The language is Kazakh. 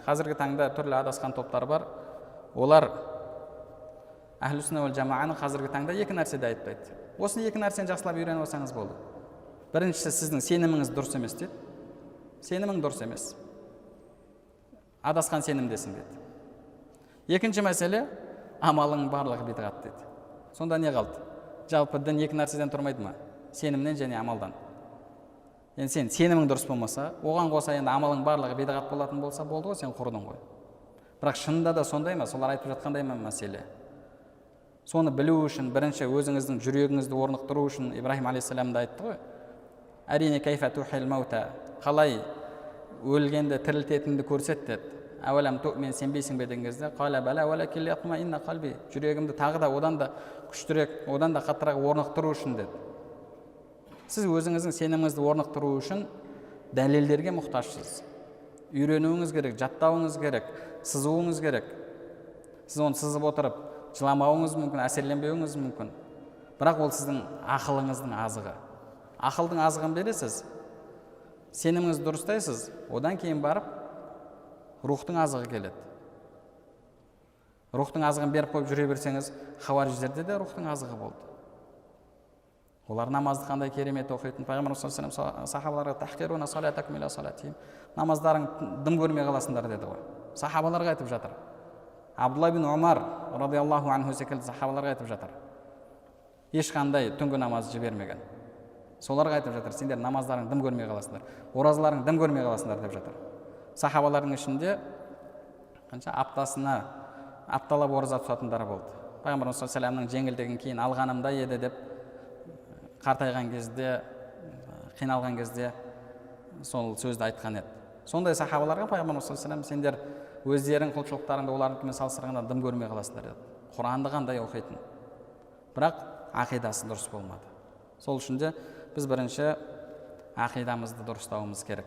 Қазіргі таңда түрлі адасқан топтар бар. Олар әхлі сүнна уәл жамааны қазіргі таңда екі нәрседе айыптайды. Осы екі нәрсені жақсылап үйреніп алсаңыз болды. Біріншісі, сіздің сеніміңіз дұрыс емес дейді. Сенімің дұрыс емес, адасқан сенімдесің деді. Екінші мәселе, амалың барлығы бидғат дейді. Сонда не қалды? Жалпы дін екі нәрседен тұрмайды ма? Сенімнен және амалдан. Енді сен сенімің дұрыс болмаса, оған қоса енді амалың барлығы бидғат болатын болса, болды ғой, сен құрыдың ғой. Бірақ шынында да сондай ма? Солар айтып жатқандай ма мәселе? Соны білу үшін бірінші өзіңіздің жүрегіңізді орнықтыру үшін Ибраһим алейхисалам да айтты ғой: әрине, кайфа тухил маута, қалай өлгенді тірілтетініңді көрсет деді. Әуәләм туъмин, сенбейсің бе деген кезде, қала бәлә уәләкин лиятмаинна қалби, жүрегімді тағы да одан да күштірек, одан да қаттырақ орнықтыру үшін деді. Сіз өзіңіздің сеніміңізді орнықтыру үшін дәлелдерге мұқтажсыз. Үйренуіңіз керек, жаттауыңыз керек, сызуыңыз керек. Сіз оны сызып отырып жыламауыңыз мүмкін, әсерленбеуіңіз мүмкін, бірақ ол сіздің ақылыңыздың азығы. Ақылдың азығын бересіз, сеніміңізді дұрыстайсыз, одан кейін барып рухтың азығы келеді. Рухтың азығын беріп қойып жүре берсеңіз, хауариждерде де рухтың азығы болды. Олар намазды қандай керемет оқитын. Пайғамбарымыз саллаллаху алейхи сахабаларға: тахқируна салатакум иля салатихим, намаздарың дым көрмей қаласыңдар деді ғой. Сахабаларға айтып жатыр. Абдулла бин Омар радиаллаху анху секілді сахабаларға айтып жатыр. Ешқандай түнгі намаз жібермеген. Соларға айтып жатыр: сендер намаздарың дым көрмей қаласыңдар, оразаларың дым көрмей қаласыңдар деп жатыр. Сахабалардың ішінде қанша аптасына апталап ораза тұтатындар болды. Пайғамбарымыз саллаллаху алейхи жеңілдігін кейін алғанымда еді деп, қартайған кезде, қиналған кезде сол сөзді айтқан еді. Сондай сахабаларға пайғамбарымыз саллаллаху алейхи: сендер өздерің құлшылықтарыңды олардікімен салыстырғанда дым көрмей қаласыңдар деді. Құранды қандай оқитын, бірақ ақидасы дұрыс болмады. Сол үшін де біз бірінші ақидамызды дұрыстауымыз керек.